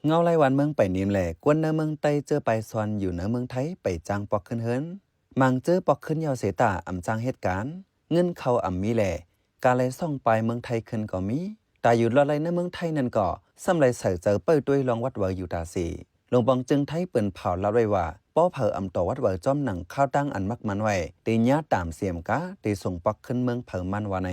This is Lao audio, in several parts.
ເງົາຫຼາຍວັນເມືອງໄປນິມ ແລະ ກວນໃນເມືອງໃຕ້ເຈີປາຍຊ່ອນຢູ່ໃນເມືອງໄທໄປຈ້າງປອກຂຶ້ນເຮືອນ. ບາງເຈີປອກຂຶ້ນຍາວເສຍຕາອຳຈ້າງເຮັດການ, ເງິນເຂົາອຳມີແລະ ກາໄລ່ຊ່ອງປາຍເມືອງໄທຂຶ້ນກໍມີ. ຕາຢູ່ລອດໄລ່ໃນເມືອງໄທນັ້ນກໍ ສ່ຳໄລ່ໃສ່ໃຈເປີດດ້ວຍລອງວັດວາຢູ່ຕາເສ. ຫຼວງປອງຈຶ່ງໄທເປີ້ນພາວລາດໄວ້ວ່າ ປໍໃຜອຳຕໍ່ວັດວາຈ້ອມໜັງຄາວຕາງອັນມັກໝັນໄວ້ ເຕຍາຕາມເສມກາ ເຕສົ່ງປອກຂຶ້ນເມືອງເຜີມັນວ່າໃນ.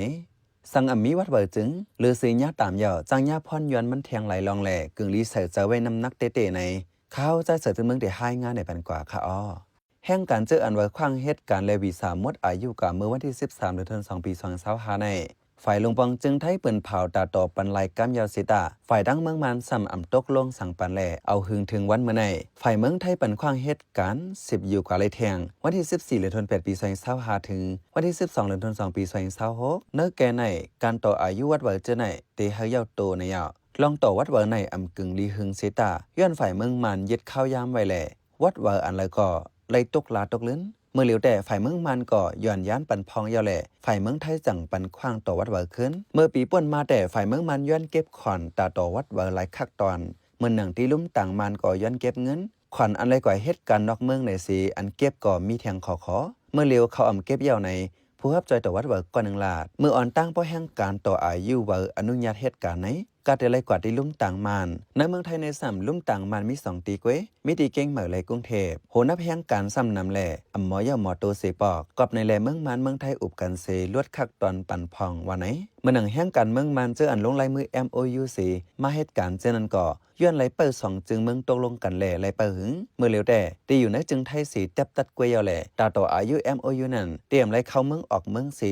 ສັງອຳມີວັດວາຈຶ່ງ ຫຼືເສຍຍາຕາມຍາວ ຈ້າງຍາພອນຍວນມັນແທງຫຼາຍລອງແລ ກຶ່ງລີໃສ່ໃຈໄວ້ນ້ຳໜັກເຕເຕໃນ. ຂ້າວໃຈເສືອຕື່ນເມືອງໄດ້ຮາຍງານໃຫ້ປັນກວ່າຄ່າອໍ. ແຮງການເຈີອັນວາຂວ້າງເຮັດການ ແລະ ວີຊາໝົດອາຍຸກາເມື່ອວັນທີສິບສາມ ເດືອນທັນ ສອງ ປີສອງພັນຊາວຫ້າໃນ ຝ່າຍຫຼວງປອງຈຶ່ງໄທເປີ້ນພາວຕາຕໍ່ປັນລາຍການຍາວເສຍຕາ ຝ່າຍທາງເມືອງມານຊ້ຳອຳຕົກລົງສັງປັນແລ ເອົາຫຶງເຖິງວັນເມື່ອໃນ ຝ່າຍເມືອງໄທປັນຂວ້າງເຮັດການ ສິບຢູ່ກວ່າໄລ່ແທງ ວັນທີສິບສີ່ ເດືອນທັນ ແປດ ປີສອງພັນຊາວຫ້າ ເຖິງວັນທີສິບສອງ ເດືອນທັນ ສອງ ປີສອງພັນຊາວຫົກ ເນີແກ່ໃນການຕໍ່ອາຍຸວັດວາເຈີໃນ ເຕໃຫ້ຍາວໂຕໃນຍາວ ລອງຕໍ່ວັດວາໃນອຳກຶ່ງລີຫຶງເສຍຕາ ຍ້ອນຝ່າຍເມືອງມານຍຶດຄາວຍາມໄວ້ແລ ວັດວາອັນລະກໍໄລ່ຕົກລາຕົກລື່ນ. ເມື່ອຫຼຽວແຕ່ຝ່າຍເມືອງມານກໍຍ້ອນຢ້ານປັນພອງຍາວແລ ຝ່າຍເມືອງໄທຈັ່ງປັນຂວ້າງຕໍ່ວັດວາຂຶ້ນ. ເມື່ອປີປ່ວນມາແຕ່ຝ່າຍເມືອງມານຍ້ອນເກັບຂວັນຕາຕໍ່ວັດວາຫຼາຍຄັກຕອນ ເໝືອນໜັງທີ່ລຸ່ມຕາງມານກໍຍ້ອນເກັບເງິນ ຂວັນອັນໄລ່ກວ່າເຮັດການນອກເມືອງໃນເສ ອັນເກັບກໍມີແທງຂໍຂໍ. ເມື່ອຫຼຽວເຂົາອຳເກັບຍາວໃນ ຜູ້ຮັບຈ່ອຍຕໍ່ວັດວາກ້ອນໜຶ່ງລາດ ເມື່ອອ່ອນຕັ້ງເພາະແຮງການຕໍ່ອາຍຸວາອະນຸຍາດເຮັດການໃນ ກະແຕ່ໄລ່ກວາດທີ່ລຸ່ມຕາງມານ. ໃນເມືອງໄທໃນຊ້ຳ ລຸ່ມຕາງມານມີສອງຕີກວຍ ມີທີ່ກຽງໃໝ່ ແລະ ກຸງເທບ ໂຫນັບແຮງການຊ້ຳນຳແລ ອຳໝໍເຍົາໝໍໂຕເສປອກ ກອບໃນແລເມືອງມານເມືອງໄທອຸບກັນເສລວດຄັກຕອນປັນພອງວ່າໃນ. ເມື່ອໜັງແຮງການເມືອງມານເຈີອັນລົງລາຍມື ເອັມໂອຢູ ເສ ມາເຮັດການເທື່ອນັ້ນກໍ ຍ້ອນໄລ່ເປີສອງຈຶ່ງເມືອງຕົກລົງກັນແລໄລ່ເປີຫຶງ ເມື່ອຫຼຽວແຕ່ ທີ່ຢູ່ໃນຈຶ່ງໄທເສແຕບຕັດກວຍຍາວແລ ຕາຕໍ່ອາຍຸ ເອັມໂອຢູ ນັ້ນ ຕຽມໄລ່ເຂົ້າເມືອງອອກເມືອງເສ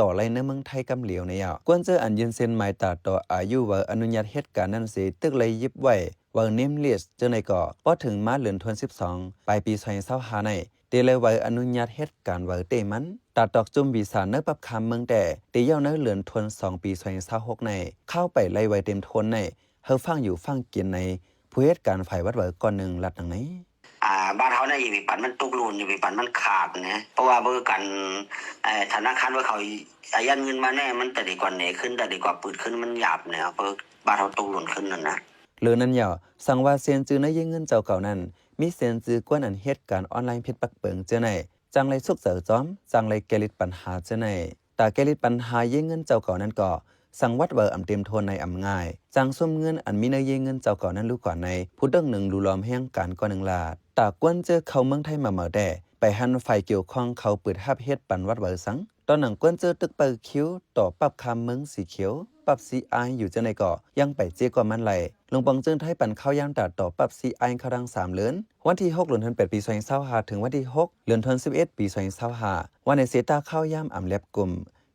ຕໍ່ໄລ່ໃນເມືອງໄທກຳຫຼຽວໃນຍາວ. ກວນເຈີອັນຍື່ນເຊັນໝາຍຕາຕໍ່ອາຍຸວາອະນຸຍາດເຮັດການນັ້ນເສ ຕຶກໄລ່ຢິບໄວ້ວາເນມລິສເຈີໃນກໍ ພໍເຖິງມາເດືອນທັນສິບສອງ ປາຍປີສອງພັນຊາວຫ້າໃນ ເຕໄລ່ວາອະນຸຍາດເຮັດການວາເຕມັນ ຕາຕອກຈຸ່ມວີຊາໃນປັບຄາມເມືອງແຕ່ ເຕຍາວໃນເດືອນທັນສອງ ປີສອງພັນຊາວຫົກໃນ ຄາວໄປໄລ່ວາເຕັມໂທນໃນ ເຮົາຟັງຢູ່ຟັງກິນໃນ ຜູ້ເຮັດການຝ່າຍວັດວາກ່ອນໜຶ່ງລັດໜັງໃນ. ອ່າ ບ້ານເຮົານະ ຢ່າໄປປັນມັນຕົກຫຼົ່ນ ຢ່າໄປປັນມັນຂາດນະ ເພາະວ່າເບີກັນ ເອີ ທະນາຄານເບີເຂົາອາຍັດເງິນມາແນ່ ມັນຕະດີກວ່າແໜຂຶ້ນ ຕະດີກວ່າປືດຂຶ້ນ ມັນຫຍາບແນວເບີບ້ານເຮົາຕົກຫຼົ່ນຂຶ້ນນັ້ນນະ. ເລີນັ້ນຍາວ ສັງວ່າເຊັນຈື່ໃນເຢເງິນເຈົ້າເກົ່ານັ້ນ ມີເຊັນຈື່ກວນອັນເຮັດການອອນລາຍຜິດປັກເປິງເທື່ອໃນ ຈັ່ງໄດ້ສຸກເຈີຈອມ ຈັ່ງໄດ້ແກ້ລິດປັນຫາເທື່ອໃນ ຕາແກ້ລິດປັນຫາເຢເງິນເຈົ້າເກົ່ານັ້ນກໍ ສັງວັດເວີອຳເຕັມໂທນໃນອຳງ່າຍ ຈັ່ງຊຸມເງິນອັນມີໃນເຢເງິນເຈົ້າເກົ່ານັ້ນລູກກວ່າໃນ ຜູ້ເຖິງໜຶ່ງລູຫຼອມແຮງການກວ່າໜຶ່ງລາດ ຕາກວນເຈີເຂົ້າເມືອງໄທມາເໝີແຕ່ ໄປຫັນຝ່າຍກ່ຽວຂ້ອງເຂົາເປີດຮັບເຮັດປັນວັດເວີສັງ ຕອນໜັງກວນເຈີຕຶກເປີຄິວ ຕໍ່ປັບຄາມເມືອງສີຂຽວ ປັບຊີອາຍຢູ່ເຈົ້າໃນກໍ ຍັງໄປເຈກວ່າມັນໄລ ລົງປອງເຈີນໄທປັນເຂົ້າຢາມຕາຕໍ່ປັບຊີອາຍເຂົ້າທັງສາມເລີນ ວັນທີຫົກ ເດືອນທັນແປດ ປີສອງພັນຊາວຫ້າ ເຖິງວັນທີຫົກ ເດືອນທັນສິບເອັດ ປີສອງພັນຊາວຫ້າ ວ່າໃນເສຕາເຂົ້າຢາມອຳແລັບກຸ່ມ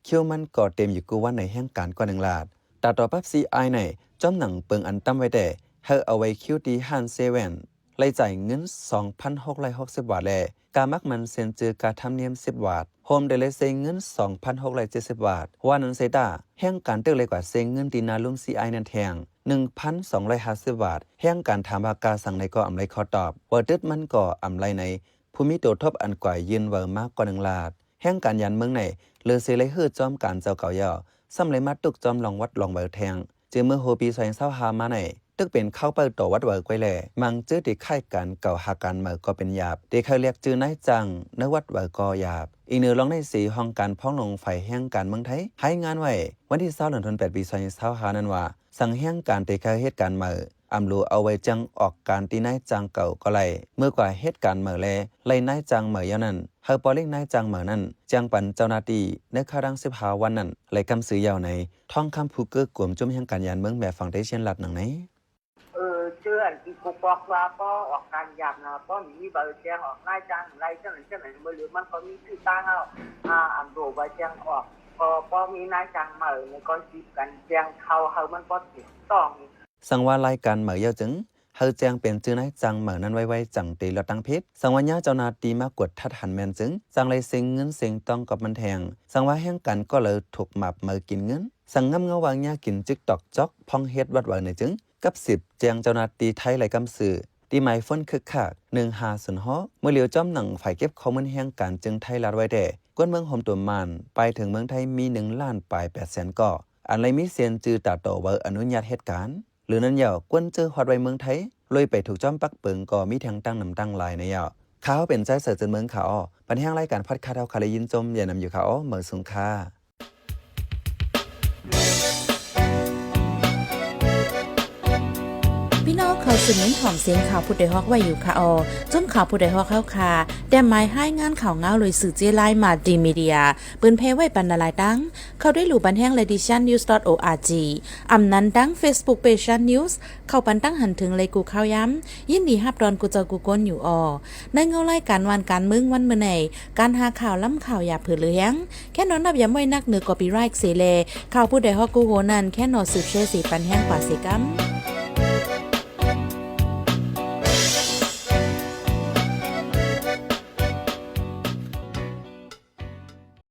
ຄິວມັນກໍເຕັມຢູ່ກູ່ວັນໃນແຮງການກວ່າໜຶ່ງລາດ ຕາຕໍ່ປັບຊີອາຍໃນ ຈອມໜັງເປິງອັນຕ່ຳໄວ້ແຕ່ ເຮົາເອົາໄວ້ຄິວທີ່ຮ້ານເຊເວັນ ໄລ່ຈ່າຍເງິນສອງພັນຫົກຮ້ອຍຫົກສິບບາດ ແລະ ກາໝາກມັນເຊັນຈື່ກາທຳນຽມສິບບາດ ໂຮມໄດ້ໄລ່ເຊເງິນສອງພັນຫົກຮ້ອຍເຈັດສິບບາດ ວ່ານັ້ນເສຕາ ແຮງການຕຶກໄລ່ກວ່າເຊເງິນທີ່ໜ້າລຸ່ມຊີອາຍນັ້ນແທງ ໜຶ່ງພັນສອງຮ້ອຍຫ້າສິບບາດ ແຮງການຖາມວ່າກາສັງໃດກໍອຳໄລຂໍຕອບ ວ່າຕຶດມັນກໍອຳໄລໃນ ຜູ້ມີໂຕທົບອັນກວ່າຍື່ນເວີມາກວ່າໜຶ່ງລາດ ແຮງການຢານເມືອງໃນ ເລີເຊໄລ່ຮື້ຈອມການເຈົ້າເກົ່າຍາວ ສ່ຳໄລ່ມາຕຸກຈອມລອງວັດລອງເວີແທງ ເຈີເມື່ອໂຮປີສອງພັນຊາວຫ້າມາໃນ ຕຶກເປັນເຂົ້າເປີຕໍ່ວັດເວີກວ່າແລ ມັງຈື່ທີ່ຄ້າຍການເກົ່າຫາການເໝີກໍເປັນຫຍາບ ທີ່ເຂົາລຽກຈື່ນາຍຈ້າງໃນວັດເວີກໍຫຍາບ ອີກເໜືອລອງໃນສີຫ້ອງການພອງຫຼວງຝ່າຍແຮງການເມືອງໄທ ຮາຍງານໄວ້ ວັນທີຊາວ ເດືອນທັນແປດ ປີສອງພັນຊາວຫ້ານັ້ນວ່າ ສັງແຮງການທີ່ເຂົາເຮັດການເໝີ ອຳຫຼູເອົາໄວ້ຈັ່ງອອກການທີ່ນາຍຈ້າງເກົ່າກໍໄລ່ ເມື່ອກວ່າເຮັດການເໝີແລ ໄລ່ນາຍຈ້າງເໝີຍາວນັ້ນ ເຮົາປໍລິງນາຍຈ້າງເໝີນັ້ນ ແຈ້ງປັນເຈົ້າໜ້າທີ່ ໃນຄາວດັງສິບຫ້າວັນນັ້ນ ໄລ່ກຳຊື່ຍາວໃນ ທອງຄຳ ຜູ້ເກີກວມຈຸ້ມແຮງການຢານເມືອງແມ່ຝັ່ງໄທຊຽນລັດໜັງໃນ. ເອີ ເຈີອັນທີ່ຜູ້ປອກວ່າ ປໍອອກການຢາມນະ ປໍມີເບີແຈ້ງອອກນາຍຈ້າງໄລ່ ຈັ່ງນັ້ນຈັ່ງນັ້ນ ເມື່ອລືມມັນກໍມີຊື່ຕາງເຮົາ ອາ ອັນໂດວ່າແຈ້ງອອກ ກໍປໍມີນາຍຈ້າງເໝີ ແລ້ວກໍຈີບກັນແຈ້ງເຂົ້າເຮົາ ມັນບໍ່ຖືກຕ້ອງ. ສັງວ່າລາຍການເໝີຍາວຈຶ່ງ ເຮົາແຈ້ງເປັນຈື່ນາຍຈ້າງເໝີນັ້ນໄວໆ ຈັ່ງເຕລອດຕັ້ງຜິດ ສັງວ່າຍາມເຈົ້າໜ້າທີ່ມາກວດທັດຫັນແມ່ນຈຶ່ງ ຈັ່ງໄດ້ເຊັງເງິນເຊັງຕອງກັບມັນແທງ ສັງວ່າແຮງການກໍເລີຍຖືກໝາບເໝີກິນເງິນ ສັງງຳເງົາວ່າຍາມກິນຈິກຕອກຈອກ ພອງເຮັດວັດເວີໃນຈຶ່ງ ກັບສິບແຈ້ງເຈົ້າໜ້າທີ່ໄທໄລ່ກຳຊື່ ທີ່ໝາຍໂຟນຄຶກຄັກ ໜຶ່ງຫ້າສູນຫົກ ເມື່ອຫຼຽວຈອມໜັງຝ່າຍເກັບຂໍ້ມູນແຮງການຈຶ່ງໄທລາດໄວ້ແຕ່ ກວນເມືອງໂຮມຕົວມານ ປາຍເຖິງເມືອງໄທມີໜຶ່ງລ້ານປາຍແປດແສນກໍ ອັນໄລມີເຊັນຈື່ຕາຕໍ່ເວີອະນຸຍາດເຮັດການ ຫຼືນັ້ນເຍົາະ ກວນເຈີຮອດໄວ້ເມືອງໄທ ລຸຍໄປຖືກຈອມປັກເປິງກໍມີແທ້ງຕັ້ງນຳຕັ້ງຫຼາຍໃນເຍົາະ. ຂ້າເປັນຊາຍເສີດເຈີນເມືອງ ຂ້າອໍ ບັນແຮງລາຍການພອດຄາດເຮົາ ຂ້າໄດ້ຍິນຊົມ ແລະ ນຳຢູ່ ຂ້າອໍ ເໝີສູງຄ່າ. ພີ່ນ້ອງເຂົ້າສູ່ເມັນຂອງເສຍງຂ່າວຜູ້ດອຍຮອກໄວ້ຢູ່ ຂ້າອໍ ຊຸມຂ່າວຜູ້ດອຍຮອກເຮົາຄ່າ ແຕ້ມໝາຍຮາຍງານຂ່າວງາວໂດຍສື່ເຈ້ລາຍ Multimedia ເປີນແຜ່ໄວ້ປັນຫຼາຍໆຕັ້ງ ເຂົ້າໄດ້ລູບັນແຮງ Ladition News dot org ອຳນັ້ນທັງ Facebook Page Shan News ເຂົ້າປັນຕັ້ງຫັນເຖິງເລີຍກູ່ຂ່າວຍາມ ຍິນດີຮັບຕ້ອນກູ່ເຈົ້າກູ່ຄົນຢູ່ອໍ. ໃນເງົາລາຍການຫວ່ານການເມືອງວັນມື້ໃນ ການຫາຂ່າວລ້ຳຂ່າວຢ່າເຜີເຫຼືອແຮງ ແຄ່ນອນນັບຢາມໄວ້ນັກເໜືອ copyright ເສແລ ຂ່າວຜູ້ດອຍຮອກກູ່ໂຮນັ້ນ ແຄ່ນອສືບແຊເສປັນແຮງກວ່າເສກຳ.